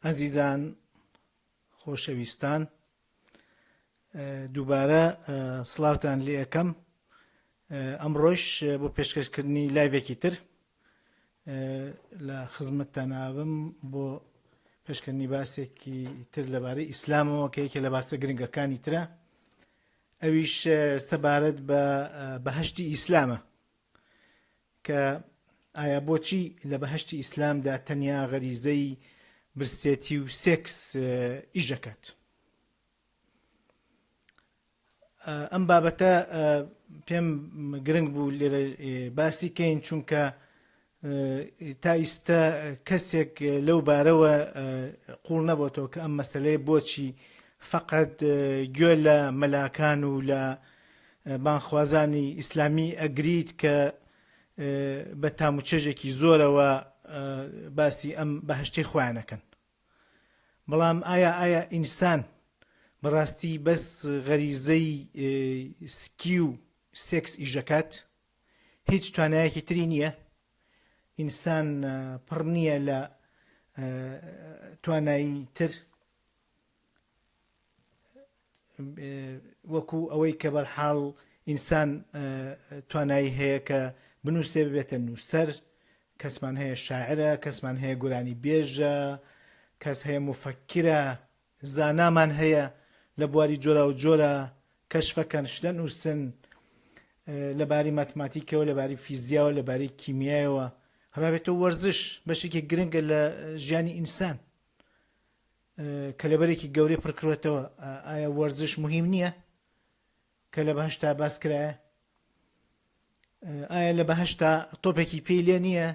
ئەزیزان خۆشەویستان دووبارە سڵاوتان لێ ئەکەم ئەمڕۆش بۆ پێشکەشکردنی لایڤێکی تر لە خزمەتتان ئابم بۆ پێشکردنی باسێکی تر لەبارەی ئیسلامەوە کە یەکێ لە باسە گرنگەکانی ترە ئەویش سەبارەت بە بەهشتی ئیسلامە کە ئایا بۆچی لە بەهەشتی ئیسلامدا تەنیا غەریزەی برسێتی و سێکس ئیش دەکات؟ ئەم بابەتە پێم گرنگ بوو لێرە باسی کەین چونکە تا ئیستا کەسێک لەو بارەوە قوڵ نەبۆتەوە کە ئەم مەسلەیە بۆچی فقط گوێ لە مەلاکان و لە بانگخوازانی ئیسلامی ئەگریت کە بە تام و چێژێکی زۆرەوە باسی ئەم بەهەشتەی خۆیان ئەکەن. بەڵام ئایا ئایا ئینسان بەڕاستی بەس غەریزەی سکی و سێکس ئیشەکات؟ هیچ توانایەکی تری نییە؟ ئینسان پڕ نییە لە توانایی تر؟ وەکو ئەوەی کە بەرحاڵ ئینسان توانایی هەیە کە بنووسێ ببێتە نووسەر کەسمان هەیە شاعرە کەسمان هەیە گۆرانی بێژە کەس هەیە مفەکرە زانامان هەیە لە بواری جۆرا و جۆرە کەشفەکەن شتە نووسن لە باری ماتماتیکەوە لە باری فیزیاوە لە باری کیمیایەوە هەرابێتەوە وەرزش بەشێکی گرنگە لە ژیانی ئینسان کەلەبەرێکی گەورەی پڕکرۆتەوە ئایا وەرزش مهم نییە کە لە بەهشتا باس کرایە ئایا لە بەهشتا تۆپێکی پێی لێ نییە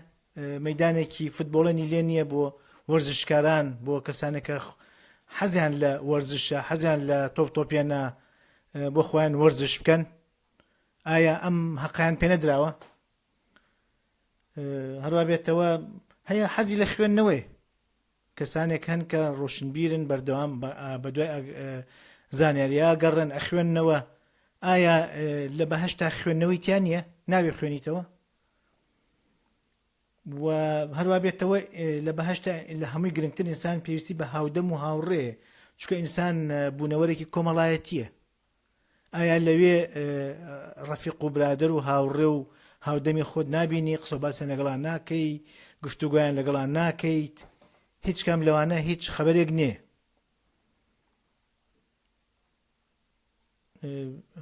مەدانێکی فوتبۆڵێنی لێ نییە بۆ وەرزشکاران بۆ کەسانێک کە حەزیان لە وەرزشە حەزیان لە تۆپ تۆپیانە بۆ خۆیان وەرزش بکەن ئایا ئەم هەقیان پێ نەدراوە هەروە بێتەوە هەیە حەزی لە خوێندنەوەی کەسانێک هەن کە ڕۆشنبیرن بەردەوام بەدوای زانیاریا گەڕێن ئەخوێننەوە ئایا لە بەهشتا خوێندنەوەی تیا نییە نابێ بخوێنیتەوە و هەروە بێتەوە لە بەهشتا لە هەمووی گرنگتر ئینسان پێویستی بە هاودەم و هاوڕێ چونکە ئینسان بوونەوەرێکی کۆمەڵایەتیە ئایا لەوێ ڕەفیق و برادەر و هاوڕێ و هاودەمی خۆت نابینی قسە باسیان لەگەڵا ناکەی گفتوگۆیان لەگەڵا ناکەیت هیچ کام لەوانە هیچ خەبەرێک نییە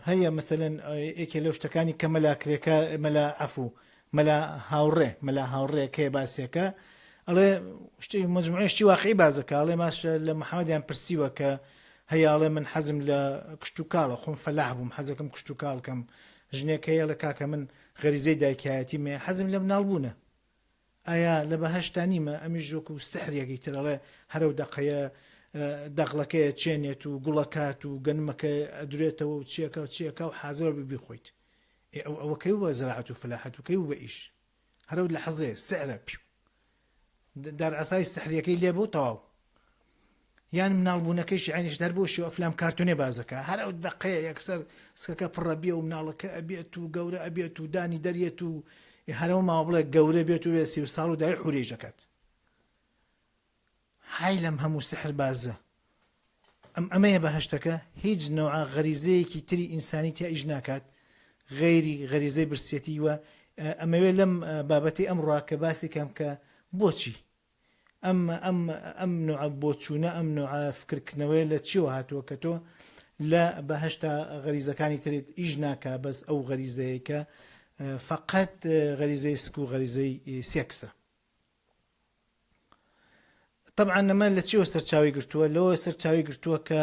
هەیە مەسەلەن یەکێ لەو شتەکانی کە مەلا کرێکە مەلا عەفو مەلا هاوڕێ مەلا هاوڕێ کێ باسیەکە ئەڵێ شتی مجموعەی شتی واقعی بازەکە ئەڵێ ماش لە محەممەدیان پرسیوە کە هەیە ئەڵێ من حەزم لە کشتوکاڵە خۆم فەلاح بووم حەزەکەم کشتوکاڵ کەم ژنێک هەیە ئەڵێ کاکە من غەریزەی دایکایەتیم هەیە حەزم لە مناڵ بوونە ئایا لە بەهەشتا نیمە ئەمیش وەکو سحرێکی تر ئەڵێ هەرەو دەقەیە دەغڵەکەیە چێنێت و گوڵەکات و گەنمەکە ئەدرێتەوە و چیەکە و چیەکە و حازرە بی بیخۆیت ئێ ئەو ئەوە کەی بووە زراعەت و فلاحەت و کەی بوو بە ئیش هەرەو لەحزەیە سعرە پیو دارعەسای سحریەکەی لێ بوو تەواو یان مناڵ بوونەکەیشی عینیش هەر بۆ شێوە ئەفلام کارتۆنێ بازەکە هەر ئەو دەقەیە یەکسەر سکەکە پڕە بێ و مناڵەکە ئەبێت و گەورە ئەبێت و دانی دەرێت و هەرەوە ماوە بڵێ گەورە بێت و بێ سی و ساڵ و دای حورێژ دەکات های لەم هەموو سحر بازە ئەم ئەمەیە بەهشتەکە هیچ نەوعە غەریزەیەکی تری ئینسانی تیا ئیش ناکات غەیری غەریزەی برسێتی وە ئەمەوێ لەم بابەتەی ئەمڕۆ کە باسی کەم کە بۆچی ئەم ئەم ئەم نوعە بۆچوونە ئەم نوعە فکرکردنەوەیە لە چیەوە هاتووە کە تۆ لە بەهشتا غەریزەکانی ترت ئیش ناکا بەس ئەو غەریزەیە کە فقط غەریزەی سک و غەریزەی سێکسە طبعا ئەمە لە چیەوە سەرچاوی گرتووە لەوە سەرچاوی گرتووە کە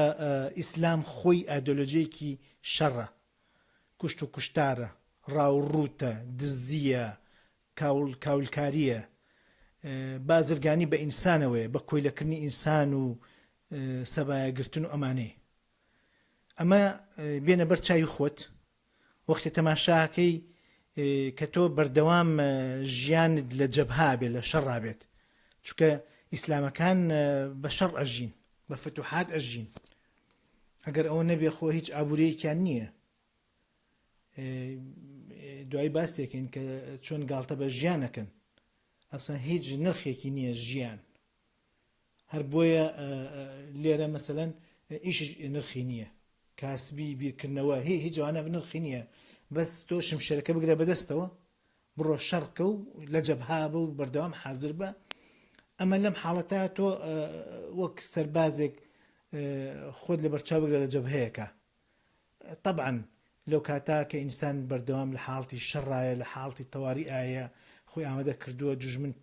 ئیسلام خۆی ئایدۆلۆژیەکی شەڕە کوشت و کوشتارە ڕاوڕووتە دزیە کاول کاولکارییە، بازرگانی بە ئینسانەوەیە، بە کۆیلەکردنی ئینسان و سەبایە گرتن و ئەمانەیە. ئەمە بێنە بەر چاوی خۆت وەختی تەماشاکەی کە تۆ بەردەوام ژیانت لە جەبها بێت لە شەڕا بێت چونکە ئیسلامەکان بە شەڕ ئەژین بە فتوحات ئەژین ئەگەر ئەوە نەبێ خۆ هیچ ئابووریەکیان نییە دوای باسێکین کە چۆن گاڵتە بە ژیانەکەن ئەسا هیچ نرخێکی نییە ژیان. هەر بۆیە لێرە مەسەلەن ئیشیش نرخی نییە کاسبی بیرکردنەوە هی هیچ ئەوانە نرخی نییە بەس تۆ شمشێرەکە بگرە بەدەستەوە بڕۆ شەڕکە و لە جەبها بە و بەردەوام حازر بە ئەمە لەم حاڵەتە تۆ وەک سەربازێک خۆت لە بەرچاو بگرە لە جەبهەیەکە تەبعەن لەو کاتە کە ئینسان بەردەوام لە حاڵەتی شەڕایە لە حاڵەتی تەواریئایە خۆی ئامادە کردووە دوژمن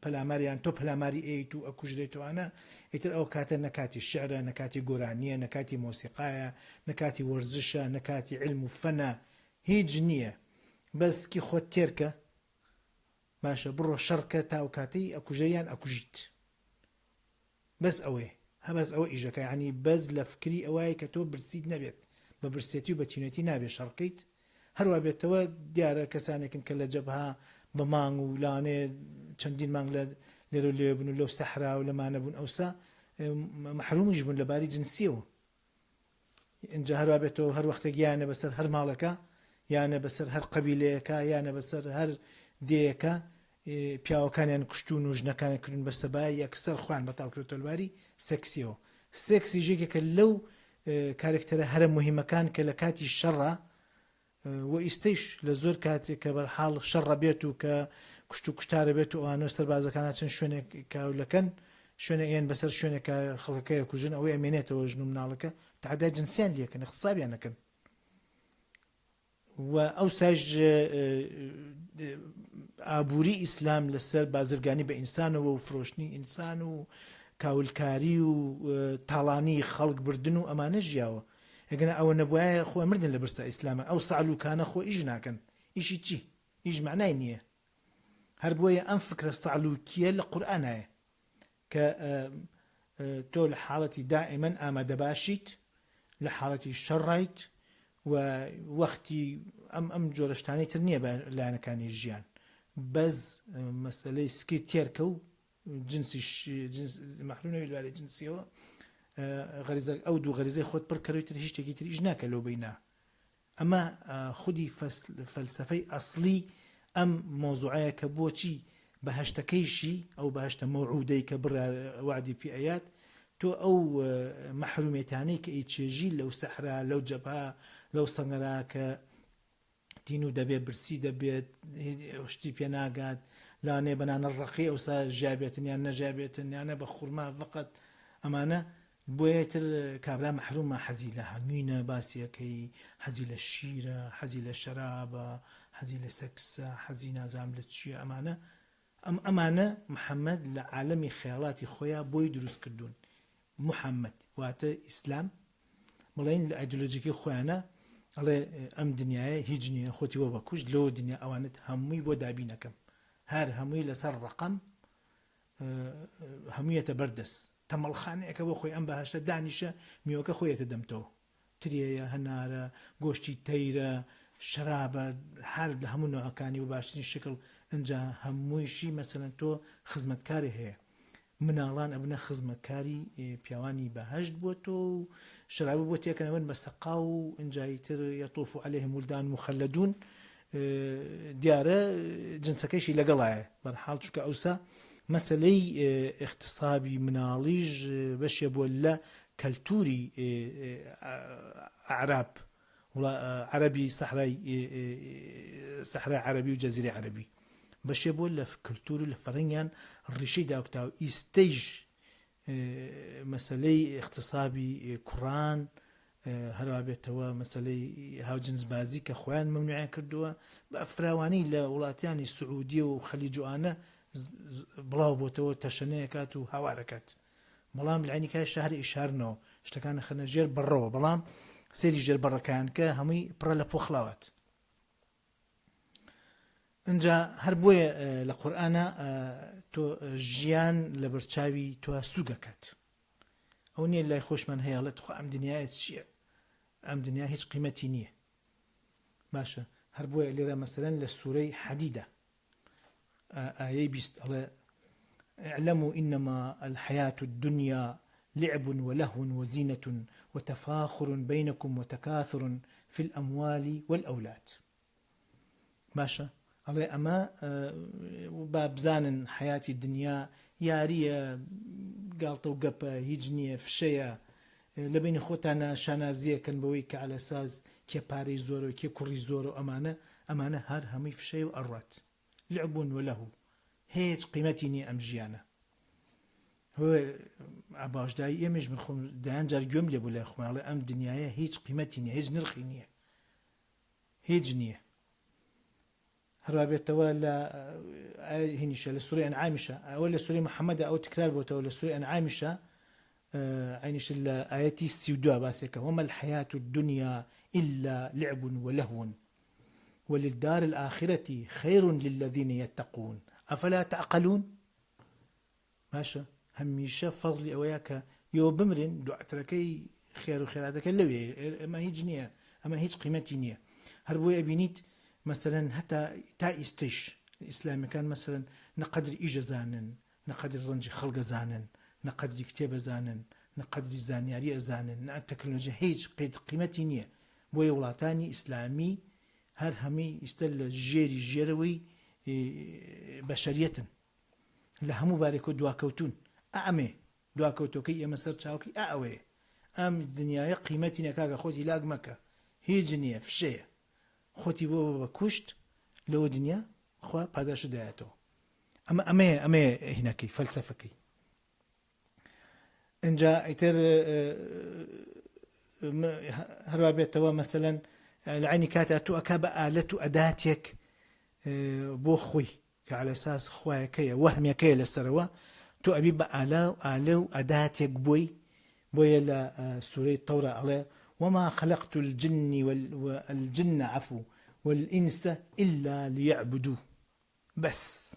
پەلامار یان تۆ پەلاماری ئەیت و ئەکوژرێت و ئەوانە ئیتر ئەو کاتە نە کاتی شعرە نە کاتی گۆرانییە نە کاتی مۆسیقایە نە کاتی وەرزشە نە کاتی علم و فەنە هیچ نییە بەس کی خۆت تێرکە باشە بڕۆ شەڕکە تا ئەو کاتەی ئەکوژێ یان ئەکوژیت بەس ئەوەیە هە بەس ئەوە ئیشەکە یانی بەس لە فکری ئەوای کە تۆ برسیت نەبێت بە برسێتی و بە تینوێتی نابێ شەڕکەیت هەروا بێتەوە دیارە کەسانێکن کە لە جەبهە بە مانگ و لانێ چەندین مانگ لە لێرە و لێ بوون و لەو سەحرا و لەمانە بوون ئەوسا مەحرومیش بوون لە باری جنسیەوە ئینجا هەروا بێتەوە هەر وەختێک یانە بەسەر هەر ماڵێکا یانە بەسەر هەر قەبیلەیەکا یانە بەسەر هەر دێیەکا پیاوەکانیان کوشتون و ژنەکانیان کردون بە سەبایە یەکسەر خۆیان بەتاڵ کردۆتەوە لەباری سێکسیەوە سێکسیش یەکێکە لەو کارێکتەرە هەرە مهمەکان کە لە کاتی شەڕا و ئیستەیش لە زۆر کات کە بەرحاڵ شەڕە بێت و کە کوشت و کوشتارە بێت و ئەوانە و سەربازەکان ئەچن شوێنێک کاولەکەن شوێنێک ئێن بەسەر شوێنێک کە خەڵکەکە ئەکوژن ئەوەی ئەمێنێتەوە ژن و مناڵەکە تەعەدای جنسیان لێکەن اغتصابیان ئەکەن و ئەوسایش ئابووری ئیسلام لەسەر بازرگانی بە ئینسانەوە و فرۆشتنی ئینسان و کاولکاری و تاڵانی خەڵک بردن و ئەمانە ژیاوە ئەگەنا ئەوە نەبوایە خۆ ئەمردن لە برسا ئیسلامە ئەو سەعلوکانە خۆ ئیش ناکەن ئیشی چی ئیش مەعنای نییە هەر بۆیە ئەم فکرە سەعلوکیە لە قورئانایە کە تۆ لە حاڵەتی دائیمەن ئامادەباشیت لە حاڵەتی شەڕایت و وەختی ئەم ئەم جۆرە شتانەی تر نییە بە لایەنەکانی ژیان بەس مەسەلەی سکی تێرکە و جنسیش جنس مەحروم نەبی لەبارەی جنسیەوە غەریزە ئەو دوو غەریزەی خۆت پڕ کەرەوەی تر هیچ شتێکی تر ئیش ناکە لەو بەینا ئەمە خودی فەلسەفەی ئەسڵی ئەم مەوزوعەیە کە بۆچی بەهەشتەکەیشی ئەو بەهەشتە مەوعودەی کە بڕیار وەعدی پێ ئەیات تۆ ئەو مەحرومێتانەی کە ئەیچێژی لەو سەحرا لەو جەبهە لەو سەنگەرا کە تینوو دەبێت برسی دەبێت شتی پێ ناگات لەوانەیە بە نانە ڕەقی ئەوسا ژیابێتن یان نەژیابێتن یانە بە خورما فقط ئەمانە بۆیە تر کابرا مەحرومە حەزی لە هەنگوینە باسیەکەی حەزی لە شیرە حەزی لە شەرابە حەزی لە سەکسە حەزی نازانم لە چییە ئەمانە ئەم ئەمانە محەممەد لە عالەمی خەیاڵاتی خۆیا بۆی دروست کردوون محەممەد واتە ئیسلام بڵێن لە ئایدۆلۆژیکی خۆیانە ئەڵێ ئەم دنیاە هیچ نییە خۆتی بۆ بەکوشت لەو دنیا ئەوانت هەمووی بۆ دابینەکەم هەر هەمووی لەسەر ڕقم هەموویەتە بەردەست تەمەڵخانەیەکە بۆ خۆی ئەم بەهشتە دانیشە میوەکە خۆیەتە دەمتەوە ترێیە هەنارە گۆشتی تەیرە شەرابە هەر لە هەموو نەوعەکانی بە باشترین شکڵ ئنجا هەموویشی مەسەلەن تۆ خزمەتکاری هەیە مناڵان ئەبنە خزمەتکاری پیاوانی بەهەشت بۆ تۆ و شەرابە بۆ تێکەن ئەبن بە سەقاو و ئنجا ئیتر یەطوف علیهم ولدان مخلدون دیارە جنسەکەیشی لەگەڵایە بەرحاڵ چونکە ئەوسا مەسەلەی اغتصابی مناڵیش بەشێ بووە لە کەلتوری ئەعراب عەرەبی سەحرای سەحرای عەرەبی و جەزیرەی عەرەبی بەشێ بووە لە کلتور و لە فەرەنگیان ڕیشەی داکوتا و ئیستەیش مەسەلەی اغتصابی کوڕان هەروا بێتەوە مەسەلەی هاوجنسبازی کە خۆیان مەمنوعیان کردووە بە فراوانی لە وڵاتیانی سعودیە و خەلیج و ئانە بڵاو بۆتەوە تەشەنەیەکات و هاوارەکات بەڵام لە عینی کای شەهر ئیشارنەوە شتەکان خەنە ژێر بەڕەوە بەڵام سێری ژێر بەڕەکان کە هەمووی پڕە لە پۆخلاوات ئینجا هەر بۆیە لە قورئانا تۆ ژیان لە بەرچاوی تۆ سووک ئەکات ئەو نییە لای خۆشمان هەیە ئەڵێ تخوا ئەم دنیایە چییە ئەم دنیا هیچ قیمەتی نییە باشە هەر بۆیە لێرە مەسەلەن لە سوورەی حەدیدا ئایەی 20 ئەڵێ اعلموا إنما الحياة الدنيا لعب ولهو وزينة وتفاخر بينكم وتكاثر في الأموال والأولاد باشە ئەڵێ ئەمە با بزانن حەیاتی دنیا یاریە. گاڵتە و گەپە، هیچ نییە، فشەیە. لە بەینی خۆتانا شانازییەکەن بەوەی کە عەلەساس کێ پارەی زۆرە و کێ کوڕی زۆرە و ئەمانە، ئەمانە هەر هەمووی فشەیە و ئەڕوات. لعب و لهو. هێچ قیمەتی نییە ئەم ژیانە. هۆ باشدایی ئێمەیش من خۆم دەیان جار گوێم لێ بوو لای خۆمان ئەڵێ ئەم دنیایە هیچ قیمەتی نییە، هیچ نرخی نییە. هیچ نییە. هەروا بێتەوە لە هینیشە لە سوری ئەنعامیشە ئەوە لە سوری محەممەدا ئەو تکرار بۆتەوە لە سوری ئەنعامیشە عینیش لە ئاەتی 32 باسێکە وما الحياة الدنيا إلا لعب ولهو وللدار الآخرة خير للذين يتقون أفلا تعقلون باشە هەمیشە فەزڵی ئەوەیە کە یۆ بمرن دوعترەکەی خێر و خێراتەکە لەوێ ئەمە هیچ نییە ئەمە هیچ قیمەتی نییە هەر بۆیە ئەبینیت مەسەلەن هەتا تا ئیستەیش ئیسلامیەکان مەسەلەن نە قەدری ئیش ئەزانن نە قەدری ڕەنجی خەڵک ئەزانن نە قەدری کتێب ئەزانن نە قەدری زانیاری ئەزانن نە تەکنۆلۆژیا هیچ قید قیمەتی نییە بۆیە وڵاتانی ئیسلامی هەر هەمووی ئیستە لە ژێری ژێرەوەی بەشەریەتن لە هەموو بارێکەوە دواکەوتوون ئا ئەمێ دواکەوتۆکەی ئێمە سەر چاوکەی ئا ئەوەیە ئەم دنیایە قیمەتی نیە کاکە خۆتی لاک مەکە هیچ نییە فشەیە خۆتی بۆ بە کوشت لەوە دنیا خوا پاداشت دایەتەوە ئەمە ئەمەیە ئەمەیە هینەکەی فەلسەفەکەی ئینجا ئیتر هەروا بێتەوە مەسەلەن لە عینی کاتا تۆ ئەکا بە ئالەت و ئەداتێک بۆ خۆی کە عەلەساس خوایەکەیە وەهمێکەیە لەسەرەوە تۆ ئەبی بە ئالا و ئالە و ئەداتێک بۆی بۆیە لە سورەی تەورە ئەڵێ وما خلقت الجن والجن عفو والإنس إلا ليعبدو بەس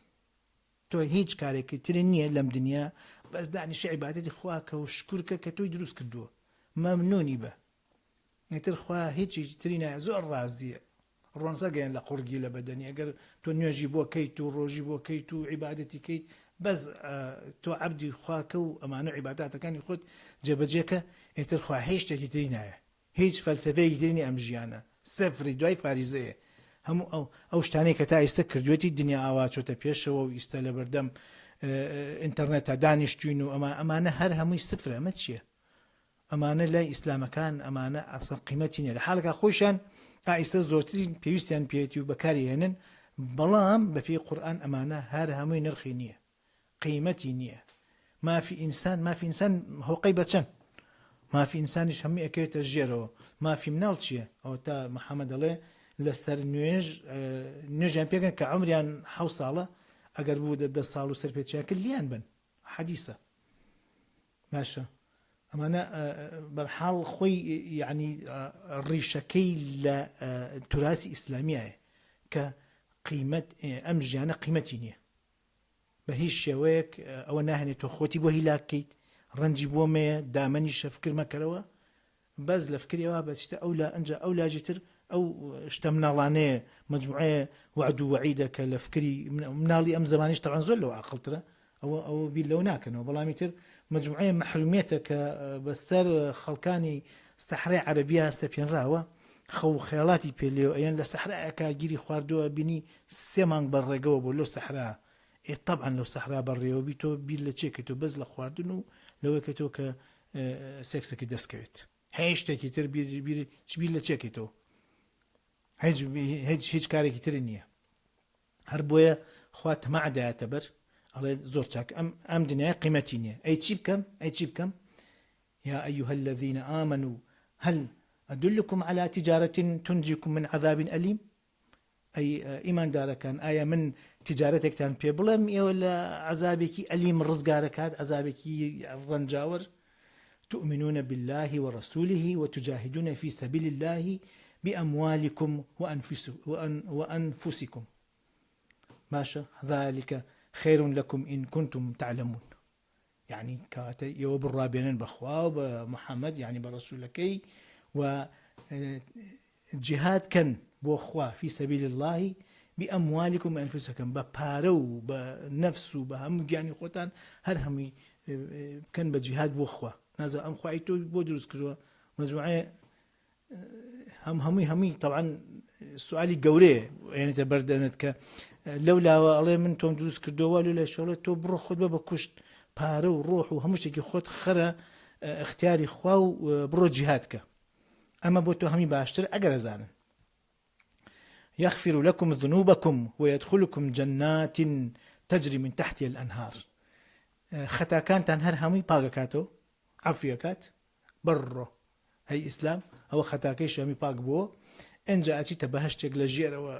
تۆ هیچ کارێکی تر نییە لەم دنیا بەس دانیشە عیبادەتی خواکە و شکورکە کە تۆی دروست کردووە مەمنونی بە ئیتر خوا هیچی تری نایە زۆر ڕازیە ڕۆنسە گەیان لە قوڕگی لە بەدەنی ئەگەر تۆ نوێژی بۆ کەیت و ڕۆژی بۆ کەیت و عیبادەتی کەیت بەس تۆ عەبدی خواکە و ئەمانە عیباداتەکانی خۆت جێبەجێکە ئیتر خوا هیچ شتێکی تری نایە هیچ فەلسەفەیەکی تری نیە ئەم ژیانە سفری دوای فاریزەیە هەموو ئەو ئەو شتانەی کە تا ئیستە کردوێتی دنیا ئاوا چۆتە پێشەوە و ئیستە لەبەردەم ئینتەرنێتا دانیشتوین و ئەمە ئەمانە هەر هەمووی سفرە ئەمە چییە ئەمانە لای ئیسلامەکان ئەمانە ئەسڵەن قیمەتی نیە لە حاڵێکا خۆیشیان تا ئیستا زۆرترین پێویستیان پێیەتی و بەکاری هێنن بەڵام بەپێی قورئان ئەمانە هەر هەمووی نرخی نییە قیمەتی نییە مافی ئینسان مافی ئینسان هۆقەی بەچەند مافی ئینسانیش هەمووی ئەکەوێتە ژێرەوە مافی مناڵ چییە ئەوە تا محەممەد دەڵێ لەسەر نوێژ نوێژیان پێکەن کە عمریان حەو ساڵە ئەگەر بوو دە ساڵ و سەرپێچیان کرد لیان بن حەدیسە باشە ئەمانە بەرحاڵ خۆی یعنی ڕیشەکەی لە توراسی ئیسلامیایە کە قیمەت ئەم ژیانە قیمەتی نییە بە هیچ شێوەیەک ئەوە ناهێنێت تۆ خۆتی بۆ هیلاک کەیت ڕەنجی بۆ مەیە دامەنی شەفکر مەکەرەوە بەس لە فکری ئەوە بەچیتە ئەو لا ئەنجا ئەو لاژی تر ئەو شتە مناڵانەیە مەجموعەیە وەعد و وەعیدە کە لە فکری مناڵی ئەم زمانیش تەعەن زۆر لەوە عاقڵترە ئەوە ئەوە بیر لەوە ناکەنەوە بەڵامی تر مەجموعەیە مەحرومیەتە کە بەسەر خەڵکانی سەحرای عەرەبیا سەپێنراوە خەو خەیاڵاتی پێ لێوە ئەیەن لە سەحرایەکە گیری خواردووە بینی سێ مانگ بە ڕێگەوە بۆ لەو سەحرا ئێ تەبعەن لەو سەحرا بەڕێوە بی تۆ بیر لە چێ کەیتەوە بەس لە خواردن و لەوەی کەیتەوە کە سێکسەکەی دەست کەوێت هیچ شتێکی تر بیر بیر چ بیر لە چێ کەیتەوە هیچ هیچ هیچ کارێکی تر نییە هەر بۆیە خوا تەماع دایەتە بەر ئەڵێ زۆر چاک ئەم ئەم دنیای قیمەتی نییە ئەی چی بکەم ئەی چی بکەم يا أيها الذين آمنوا هل أدلكم على تجارة تنجيكم من عذاب أليم ئەی ئیماندارەکان ئایا من تیجارەتێکتان پێ بڵێم ئێوە لە عەزابێکی ئەلیم ڕزگارەکات عەزابێکی ڕەنجاوەر تؤمنون بالله ورسوله وتجاهدون في سبيل الله بأموالكم وأنفسكم باشە ذلك خير لكم إن كنتم تعلمون یەعنی کەواتە ئێوە بڕوا بێنن بە خوا و بە محەممەد یعنی بە ڕەسوولەکەی و جیهاد کەن بۆ خوا فی سەبیل اللهی بئەموالکم ئەنفسکم بە پارە و بە نەفس و بە هەموو گیانی خۆتان هەر هەمووی بکەن بە جیهاد بۆ خوا نازە ئەم خوای تۆ بۆ دروست کردووە مەجموعەیە هەم هەمووی هەمووی تەوان سوالی گەورەیە ئێنێتە بەردەنت کە لەو لاوە ئەڵێ من تۆم دروست کردەوە لە لە شۆڵێت تۆ بڕۆ خۆت بە بە کوشت پارە و ڕۆح و هەموو شتێکی خۆت خەرە ئەختیاری خوا و بڕۆ جیهاد کە ئەمە بۆ تۆ هەمی باشتر ئەگەر ئەزانن یغفر لكم ذنوبكم ويدخلكم جنات تجري من تحتها الأنهار خەتاکانتان هەر هەمووی پاکەکاتەوە عەفویەکات بڕۆ هەی ئیسلام ئەوە خەتاکەی شەمی پاک بۆ ئەجا ئەچیتە بەهشتێک لە ژێرەوە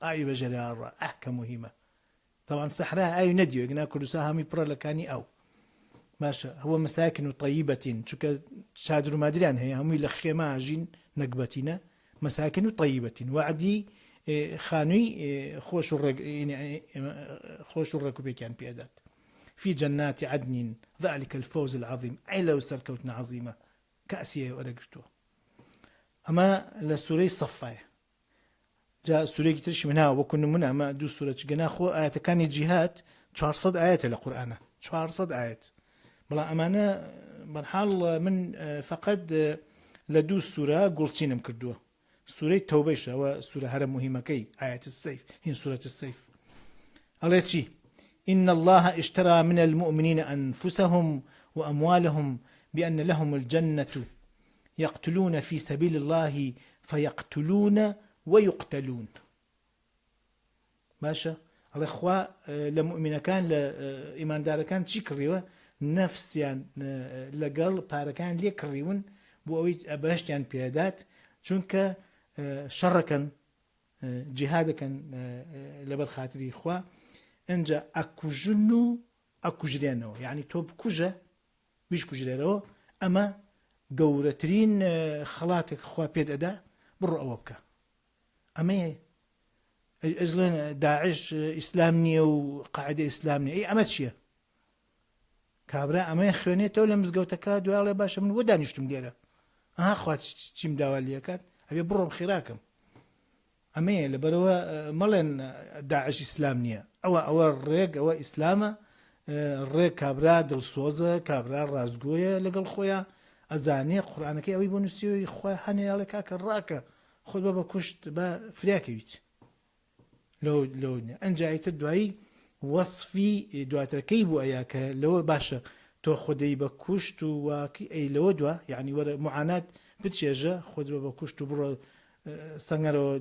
ئاوی بەژێراڕە ئەه کە مهمە تەوان سەحرا ئاوی نەدیوە گنا کوردستان هەمووی پڕە لە کانی ئاو باشە هەوە مساکن و طیبەتین چونکە چادر و مادریان هەیە هەمووی لە خێمە ئاژین نەگبەتینە مساکن و طیبەتین وعدی خانووی خۆش و خۆش و ڕێکوپێکیان پێدات في جنات عدن ذلك الفوز العظيم ئەی لەو سەرکەوتنە عەزیمە کەسیە وەرەگرتووە ئەمە لە سورەی سەفایە جا سورەیەکی ترشی مناوە وەکو نمونە ئەمە دوو سورە چگە ناخۆ ئاەتەکانی جیهاد 400 ئاەتە لە قورآانە 400 ئاەت بەڵام ئەمانە بەرحاڵ من فقط لە دوو سورە گوڵچینم کردووە سورەی تەوبەیش ئەوە سورە هەرە مهمەکەی ئاەت السيف هین سورة السيف ئەڵێ چی إن الله اشترى من المؤمنين أنفسهم وأموالهم بأن لهم الجنة یقتلون فی سبیل اللە فیقتلون ویقتلون باشە ئەڵێ خوا لە موئمینەکان لە ئیماندارەکان چی کڕیوە نەفسیان لەگەڵ پارەکان لێ کڕیون بۆ ئەوەی بەهشتیان پێدات چونکە شەڕەکەن جیهادەکەن لەبەر خاتری خوا ئەجا ئەکوژن و ئەکوژرێنەوە یعنی تۆ بکوژە بیشکوژرێرەوە ئەمە گەورەترین خەڵاتێک خوا پێت ئەدا بڕۆ ئەوە بکە ئەمەیە ئەزڵێن داعش ئیسلام نییە و قاعدە ئیسلام نیە ئەی ئەمە چییە کابرا ئەمەیە خوێنێتەوە لە مزگەوتەکە دوایڵێ باشە من بۆ دانیشتم لێرە ئەها خوا چیم داوا لەکات ئەبێ بڕۆم خێراکەم ئەمەیە لەبەرئەوە مەڵێن داعش ئیسلام نییە ئەوە ئەوە ڕێک ئەوە ئیسلامە ڕێک کابرا دڵسۆزە کابرا ڕاستگۆیە لەگەڵ خۆیان ئەزانێ قورآانەکەی ئەوەی بۆ نووسیوی خۆی هەنێڵێ کاکە ڕاکە خۆت بە بە کوشت بە فریاکەویت لەو لەو ئەنجا ئیتر دوایی وەصفی دواترەکەی بوو ئەیا کە لەوە باشە تۆ خودەی بە کوشت و واکی ئەی لەوە دوا یعنی وەرە معانات بچێژە خۆت بە بە کوشت و بڕۆ سەنگەرەوە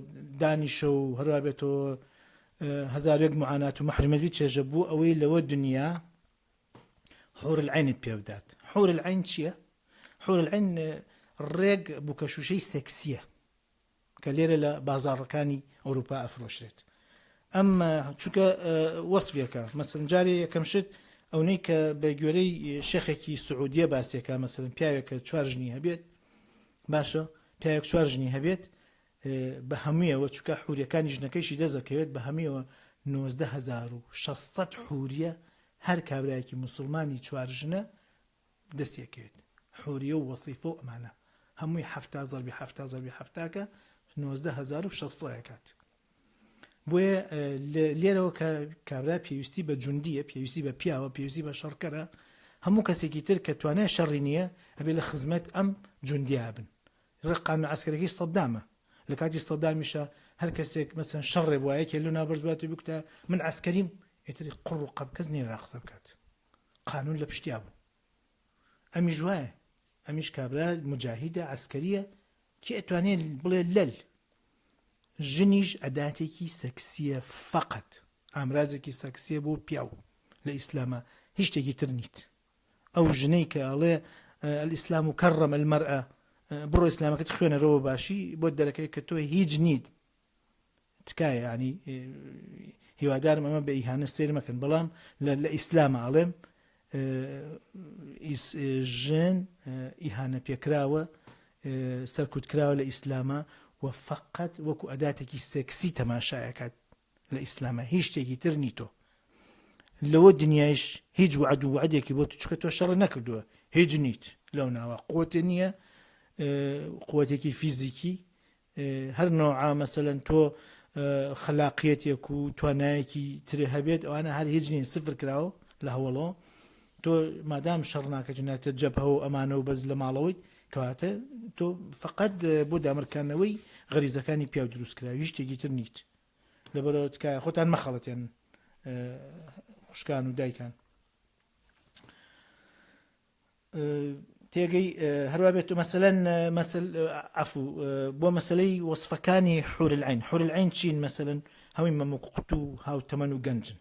دانیشە و هەروا بێتەوە هەزارێک معانات و مەحرمەت بچێژە بۆ ئەوەی لەوە دنیا حور العینت پێ بدات حور العین چییە؟ حور العین ڕێک بووکە شوشەی سێکسیە کە لێرە لە بازاڕەکانی ئەوروپا ئەفرۆشرێت ئەم چونکە وەسفێکە مەسەن جارێ یەکەم شت ئەونەی کە بە گوێرەی شێخێکی سعودیە باسێکە مەسەن پیاوێک کە چوار ژنی هەبێت باشە پیاوێک چوار ژنی هەبێت بە هەموویەوە چونکە حوریەکانی ژنەکەیشی دەزەکەوێت بە هەموویەوە 19600 حوریە هەر کابرایەکی مسلمانی چوار ژنە دەستیەکەوێت حوریە و وەسیفە و ئەمانە هەمووی حەفتا زەربی حەفتا زەربی حەفتاکە 19600 ئەکات بۆیە لێرەوە کە کابرا پێویستی بە جوندیە پێویستی بە پیاوە پێویستی بە شەڕکەرە هەموو کەسێکی تر کە توانای شەڕی نییە ئەبێ لە خزمەت ئەم جوندیا بن ڕێک قانون عسکەرەکەی سەدامە لە کاتی سەدامیشە هەر کەسێک مەسەن شەڕێ بووە یەکێ لەو ناو بەرز بات و بکوتە من عسکەریم ئیتر قوڕ و قەپ کەس نییە قسە بکات قانون لە پشتیا بوو ئەمیش وایە ئەمیش کابرا مجاهیدە عسکەریە کێ ئەتوانێ بڵێ لەل ژنیش ئەداتێکی سەکسیە فەقەت ئامرازێکی سەکسیە بۆ پیاو لە ئیسلامە هیچ شتێکی تر نیت ئەو ژنەی کە ئەڵێ الاسلام و کەڕەم المرأە بڕۆ ئیسلامەکەت خوێنەرەوە باشی بۆ دەرەکەی کە تۆ هیچ نیت تکایە یانی هیوادارم ئەمە بە ئیهانە سێر مەکەن بەڵام لە ئیسلامە ئەڵێم ژن ئیهانە پێکراوە سەرکوت کراوە لە ئیسلامە و فقط وەکو ئەداتێکی سێکسی تەماشایەکات لە ئیسلامە هیچ شتێکی تر نیتۆ لەوە دنیایش هیچ وعد و وعدێکی بۆ چکە تۆ شەڕ نەکردووە هیچ نیت لەو ناوە قوتێ نییە قوتێکی فیزیکی هەر نەوعە مەسەلەن تۆ خەلاقیەتێک و توانایەکی تر هەبێت ئەوانە هەر هیچ نین سفر کراوە لە هەوڵەوە تۆ مادام شەڕ ناکەیت و ناتە جەبهە و ئەمانە و بەس لە ماڵەوەیت کەواتە تۆ فقط بۆ دامرکانەوەی غەریزەکانی پیاو دروست کراوی هیچ شتێکی تر نیت لەبەرەوە تکایە خۆتان مەخەڵەتێن خوشکان و دایکان. تێگەی هەروا بێت و مەسەلەن مەسل عفو بۆ مەسلەی وەصفەکانی حور العین حور العین چین مەسەلەن هەمووی مەموک قوت و هاوتەمەن و گەنجن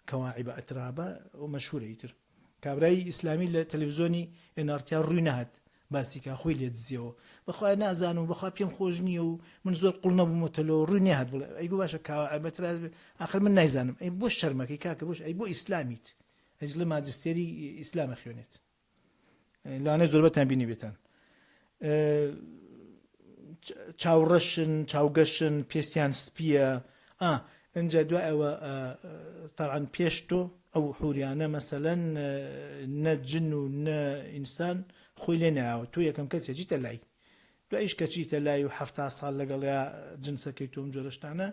کەواعب ئەترابە و مەشهورە ئیتر کابرای ئیسلامی لە تەلەڤزیۆنی NRT ڕووی نەهات باسی کا خۆی لێ دزیەوە بەخوا نازانم بەخوا پێم خۆش نییە و من زۆر قوڵ نەبوومەتە لۆ ڕووی نەهات بڵێ ئەی گو باشە کاواعب ئەترابە ئاخر من نایزانم ئەی بۆ شەرمەکەی کاکە بۆش ئەی بۆ ئیسلامیت ئەجلە ماجستێری ئیسلام ئەخوێنێت لەوانەیە زۆربەتان بینی بێتان چاوڕەشن چاوگەشن پێستیان سپیە ئا ئەجا دوای ئەوە تاعاان پێش تۆ ئەو حوریانە مەسەلەن نە جن و نە ئینسان خۆی لێ ناوە تۆ یەکەم کەس چیتە لای دوایش کە چیتە لای و ه ساڵ لەگەڵیا جنسەکەی تۆم جۆرەشتانە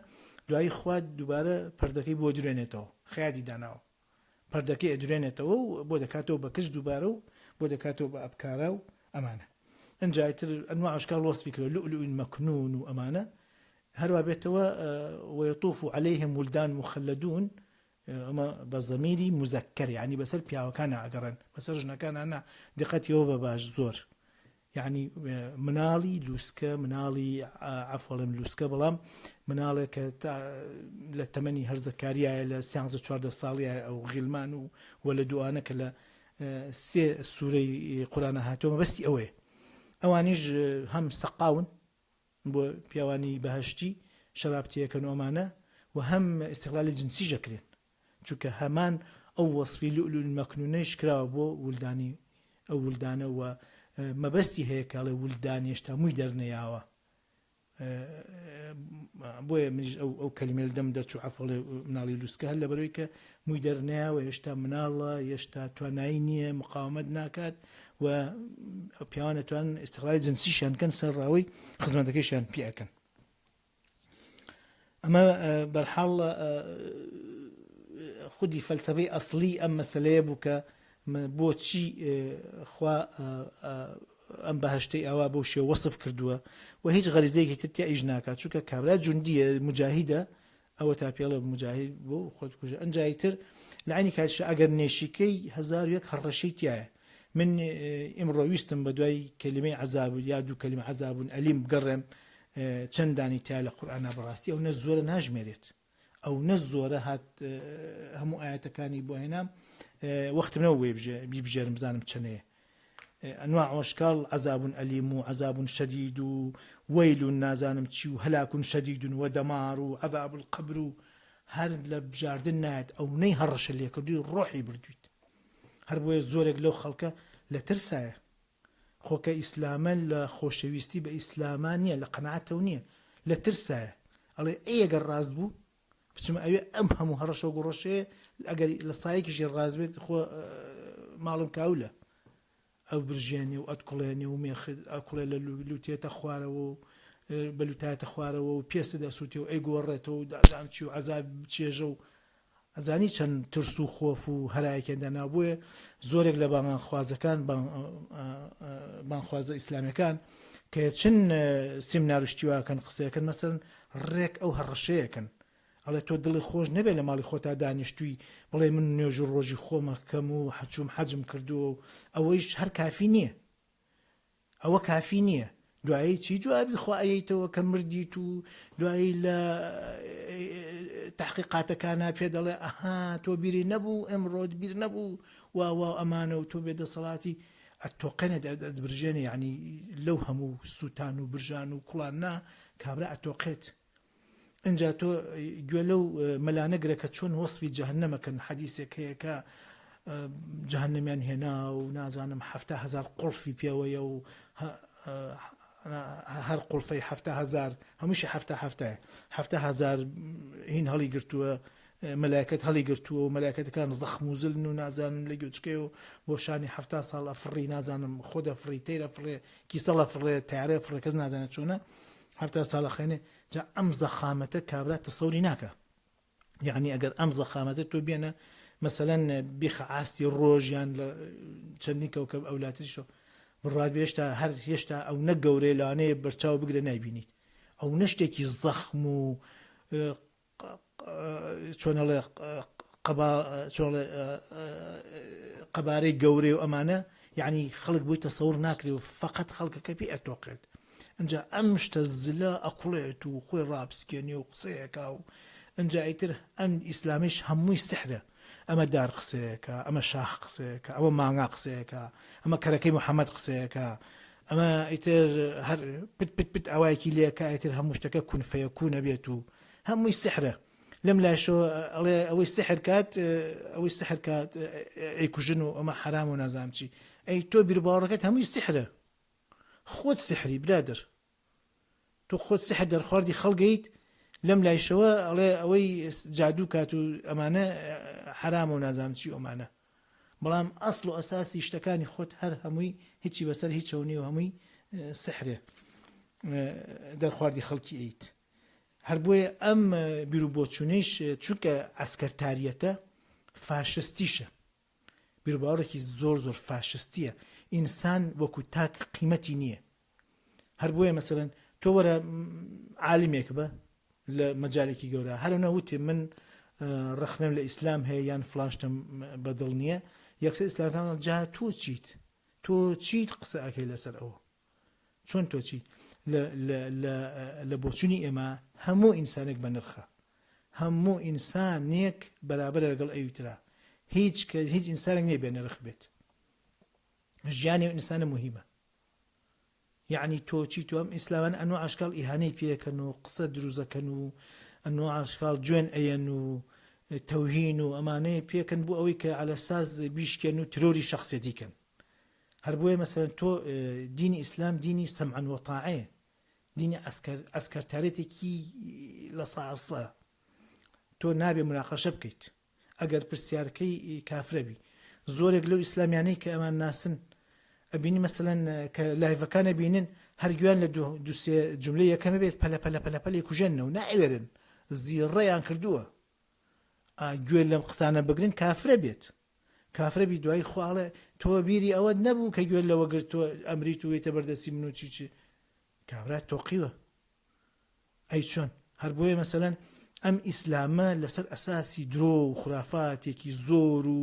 دوایی خوا دووبارە پردەکەی بۆ درێنێتەوە خیادی داناوە پەردەکەی ئەدرێنێتەوە و بۆ دەکاتەوە بە کچ دووبارە و بۆ دەکاتەوە بە ئەبکارا و ئەمانە ئەنجا ئیتر ئەنواع ئەشکال وەسفی کردوە لؤلؤ مەکنون و ئەمانە هەروا بێتەوە ویطوف علیهم ولدان مخلدون ئەمە بە زەمیری مزەکەر یعنی بەسەر پیاوەکانە ئەگەڕێن بەسەر ژنەکانە نا دقەتیەوە بە باش زۆر یەعنی مناڵی لوسکە مناڵی عەفوەڵێم لوسکە بەڵام مناڵێک کە لە تەمەنی هەرزەکاریایە لە سیانزە چواردە ساڵیایە ئەو غیلمان و وە لە دوانە کە لە سێ سوورەی قورانە هاتووە مەبەستی ئەوەیە ئەوانیش هەم سەقاون بۆ پیاوانی بەهشتی شەراب تێکەن و ئەمانە و هەم ئیستغلالی جنسیش ئەکرێن چونکە هەمان ئەو وەسفی لؤلؤ المەکنونەیش کراوە بۆ ولدانی ئەو ولدانە و مەبەستی هەیە کە ئەڵێ ولدان هێشتا مووی دەرنەیاوە بۆیە منیش ئەو ئەو کەلیمە لە دەم دەرچوو عەفوەڵێ مناڵی لوسکە هەر لەبەرەوەی کە مووی دەرنەیاوە هێشتا مناڵە هێشتا توانایی نییە مقاومەت ناکات و پیاوان ئەتوانن ئیستغلالی جنسیشیان کەن سەر ڕاوەی خزمەتەکەیشیان پێ ئەکەن ئەمە بەرحاڵ خودی فەلسەفەی ئەسڵی ئەم مەسلەیە بوو کە بۆچی خوا ئەم بەهشتەی ئاوا بەو شێ وەسف کردووە و هیچ غەریزەیەکی تر تیا ئیش ناکات چونکە کابرا جوندیە مجاهیدە ئەوە تا پێڵێ مجاهید بۆ خۆت کوژە ئەنجایی تر لە عینی کاتیشا ئەگەر نێشیکەی 1001 هەڕەشەی تایە من ئیمڕۆ ویستم بە دوای کەلیمەی عەزاب یا دوو کەلیمە عەزابون ئەلیم بگەڕێم چەند دانی تیا لە قورئانا بەڕاستی ئەو نە زۆرە ناژمێرێت ئەو نە زۆرە هات هەموو ئاەتەکانی بۆ هێنام وەختم نەبوو بیبژێرم بزانم چەنەیە ئەنواع وەشکاڵ عذاب ئەلیم و عذاب شدید و وەیل و نازانم چی و هەلاکون شدید و دەمار و عذاب القبر و هەر لە بژاردن نایەت ئەو نەی هەڕەشە لێکردووی ڕۆحی بردویت هەر بۆیە زۆرێک لەو خەڵکە لە ترسایە خۆ کە ئیسلامە لە خۆشەویستی بە ئیسلاما نییە لە قەناعەتەوە نییە لە ترسایە ئەڵێ ئەی ئەگەر ڕاست بوو بچمە ئەوێ ئەم هەموو هەڕەشە و گوڕەشەیە ئەگەر لە سایەکیشی ڕاست بێت خۆ ماڵم کاولە ئەو برژێنێ و ئەتکوڵێنێ و مێخت ئەکوڵێ لە لوتێتە خوارەوە و بە لوتایەتە خوارەوە و پێست دەسووتێ و ئەیگۆڕێتەوە و دازان چی و عەزاب چێژە و ئەزانی چەند ترس و خۆف و هەرایەکیان دانا بۆیە زۆرێک لە بانگخوازەکان بانگخوازە ئیسلامیەکان کە چن سیمنار و شتیواکەن قسەکەن مەسەن ڕێک ئەو هەڕەشەیەکەن ئەڵێ تۆ دڵی خۆش نەبێت لە ماڵی خۆتا دانیشتووی بڵێ من نوێژ و ڕۆژی خۆمەکەم و حەچوم حەجم کردووە و ئەوەیش هەر کافی نییە ئەوە کافی نییە دوایی چی جوابی خوا ئەیەیتەوە کە مردیت و دوایی لە تحقیقاتەکانە پێ دەڵێ ئەها تۆ بیری نەبوو ئەمڕۆت بیر نەبوو وا وا ئەمانە و تۆ بێ دەسەڵاتی ئەتۆقێنێت ئەتبرژێنێ یعنی لەو هەموو سووتان و برژان و کوڵان نا کابرا ئەتۆقێت ئینجا تۆ گوێ لەو مەلانە گرە کە چۆن وەسفی جەهەنەمەکەن حەدیسێک هەیە کە جەهەنەمیان هێنا و نازانم 70هزار قوڵفی پێوەیە و هەر قوڵفەی 70هزار هەمووشی هەفتا هەفتایە 70هزار هین هەڵی گرتووە مەلایکەت هەڵی گرتووە و مەلایکەتەکان زەخم و زلن و نازانم لە گوێچکەی و بۆ شانی هەفتا ساڵ ئەفڕی نازانم خۆ دەفڕی تەیرە فڕێ کیسەڵە فڕێ تارێ فڕێ کەس نازانێت چۆنە هەفتا ساڵە خوێنێ جا ئەم زەخامەتە کابرا تەسەوری ناکا یعنی ئەگەر ئەم زەخامەتە تۆ بێنە مەسەلەن بیخە ئاستی ڕۆژ یان لە چەندین کەوکەب ئەولاتریشەوە بڕات بێ هێشتا هەر هێشتا ئەو نە گەورەیە لەوانەیە بەرچاو بگرە نایبینیت ئەو نە شتێکی زەخم و چۆنەڵێ قەبا چۆڵێ قەبارەی گەورەی و ئەمانە. یعنی خەڵک بۆی تەسەور ناکرێ و فقط خەڵکەکە پێ ئەتۆقێت ئەجا ئەم شتە زلە ئەکوڵێت و خۆی ڕاپسکێنێ و قسەیەکا و ئەجا ئیتر ئەم ئیسلامیش هەمووی سحرە ئەمە دار قسەیەکە ئەمە شاخ قسەیەکە ئەوە مانگا قسەیەکە ئەمە کەرەکەی محەممەد قسەیەکە ئەمە ئیتر هەر پت پت پت ئاوایەکی لێکە ئیتر هەموو شتەکە کونفەیە کوونە بێت و هەمووی سحرە لەم لایشەوە ئەڵێ ئەوەی سحر کات ئەوەی سحر کات ئەیکوژن و ئەمە حرام و نازانم چی ئەی تۆ بیرباوەڕەکەت هەمووی سحرە خۆت سحری برادر تۆ خۆت سحر دەرخواردی خەڵگەیت لەم لایشەوە ئەڵێ ئەوەی جادوو کات و ئەمانە حرامە و نازانم چی ئەمانە بەڵام ئەسڵ و ئەساسی شتەکانی خۆت هەر هەمووی هیچی بەسەر هیچەوە نیە و هەمووی سحرێ دەرخواردی خەڵکی ئەیت هەر بۆیە ئەم بیروبۆچوونەیش چونکە عەسکەرتاریەتە فاشستیشە بیروباوەڕێکی زۆر زۆر فاشستیە ئینسان وەکو تاک قیمەتی نییە هەر بۆیە مەسەرەن تۆ وەرە عالمێک بە لە مەجالێکی گەورە هەرەنە وتێ من ڕخنەم لە ئیسلام هەیە یان فلانشتم بەدڵ نییە یەکسەر ئیسلامەکان جا تۆ چیت تۆ چیت قسە ئەەکەی لەسەر ئەوە چۆن تۆ چی؟ لە لە لە لە بۆچونی ئێمە هەموو ئینسانێک بە نرخە هەموو ئینسانێک بەرابەرە لەگەڵ ئەوی ترا هیچ کە هیچ ئینسانێک نییە بێ نرخ بێت ژیانی ئەو ئینسانە مهمە یعنی تۆ چی تۆ ئەم ئیسلامان ئەنوع ئەشکال ئیهانەی پێکەن و قسە دروزەکەن و ئەنوع ئەشکال جوێن ئەیەن و تەوهین و ئەمانەیە پێکەن بۆ ئەوەی کە عەلە ساز بیشکێن و ترۆری شخصێتی کەن هەر بۆیە مەسەلەن تۆ دینی ئیسلام دینی سەمعەن وەتاعەیە دینی عەسکەر عەسکەرتارێتێکی لە ساسە تۆ نابێ مناقەشە بکەیت ئەگەر پرسیارەکەی کافرە بی زۆرێک لەو ئیسلامیانەی کە ئەمان ناسن ئەبینی مەسەلەن کە لایڤەکان ئەبینن هەر گویان لە دوو سێ جملە یەکەمە بێت پەلە پەلە پەلە پەلی کوژێنەوە ناوێرن زیڕەیان کردووە گوێ لەم قسانە بگرن کافرە بێت کافرە بی دوایی خوا ئەڵێ تۆ بیری ئەوەت نەبوو کە گوێت لەوە گرت تۆ ئەمریت و یتە بەردەستی من و چی چی کابرا تۆقیوە ئەی چۆن هەر بۆیە مەسەلەن ئەم ئیسلامە لەسەر ئەساسی درۆ و خرافاتێکی زۆر و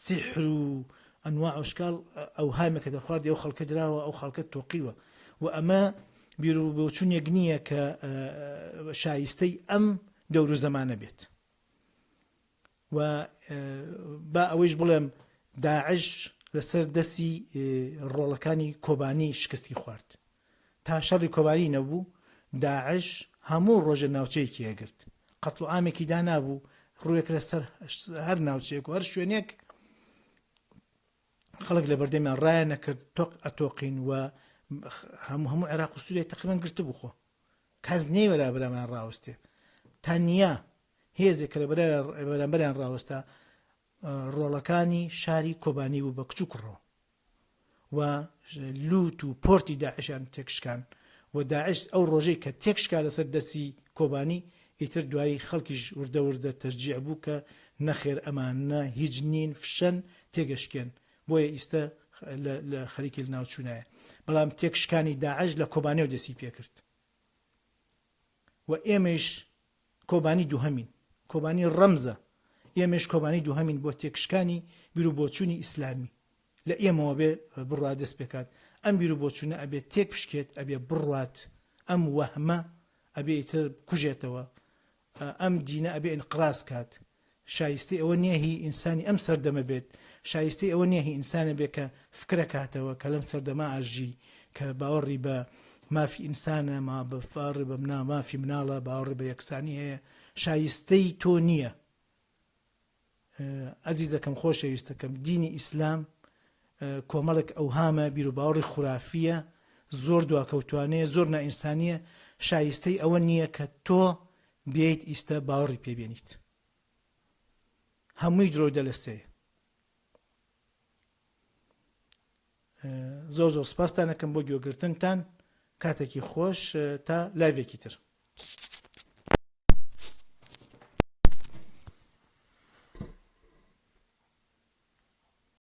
سیحر و ئەنواع ئەشکال ئەوهامێکە دەرخواردی ئەو خەڵکە دراوە ئەو خەڵکە تۆقیوە و ئەمە بیر و بۆچونێک نییە کە شایستەی ئەم دەور و زەمانە بێت و با ئەوەیش بڵێم داعش لەسەر دەستی ڕۆڵەکانی کۆبانی شکستی خوارد تا شەڕی کۆبانی نەبوو داعش هەموو ڕۆژە ناوچەیەکی هەگرت قەتڵ و عامێکی دانابوو ڕووێک لەسەر هەر ناوچەیەک و هەر شوێنێک خەڵک لە بەردەمیان ڕایان نەکرد تۆق ئەتۆقین و هەموو هەموو عێراق و سووریای تقریبا گرتبوو خۆ کەس نەیوەرا بەرامبەریان ڕاوەستێ تەنیا هێزێک کە لە بەرامبەریان ڕاوەستا ڕۆڵەکانی شاری کۆبانی بوو بە کچ و کوڕەوە و لوت و پۆرتی داعشیان تێکشکان و داعش ئەو ڕۆژەی کە تێکشکا لەسەر دەستی کۆبانی ئیتر دوایی خەڵکیش وردە وردە تەشجیع بوو کە نەخێر ئەمانە هیچ نین فشەن تێگەشکێن بۆیە ئیستە لە خەریکی لەناوچوونایە بەڵام تێکشکانی داعش لە کۆبانێو دەستی پێکرد و ئێمەیش کۆبانی دووهەمین کۆبانی ڕەمزە ئێمەش کۆبانی دووهەمین بۆ تێکشکانی بیروبۆچوونی ئیسلامی لە ئێمەوە بێ بڕوا دەست پێکات ئەم بیروبۆچوونە ئەبێ تێک بشکێت ئەبێ بڕوات ئەم وەهمە ئەبێ ئیتر کوژێتەوە ئەم دینە ئەبێ ئینقراز کات شایستەی ئەوە نییە هی ئینسانی ئەم سەردەمە بێت شایستەی ئەوە نییە هی ئینسانە بێت کە فکرە کاتەوە کە لەم سەردەما ئەژی کە باوەڕی بە مافی ئینسانە ما باوەڕی بە منا مافی مناڵە باوەڕی بە یەکسانی هەیە شایستەی تۆ نییە ئەزیزەکەم خۆشەویستەکەم دینی ئیسلام کۆمەڵێک ئەوهامە بیروباوەڕی خورافیە زۆر دواکەوتوانەیە زۆر نائینسانیە شایستەی ئەوە نییە کە تۆ بێیت ئیستە باوەڕی پێ بێنیت هەمووی درۆ دەلەسەیە زۆر زۆر سپاستان ئەکەم بۆ گوێگرتنتان کاتێکی خۆش تا لایڤێکی تر.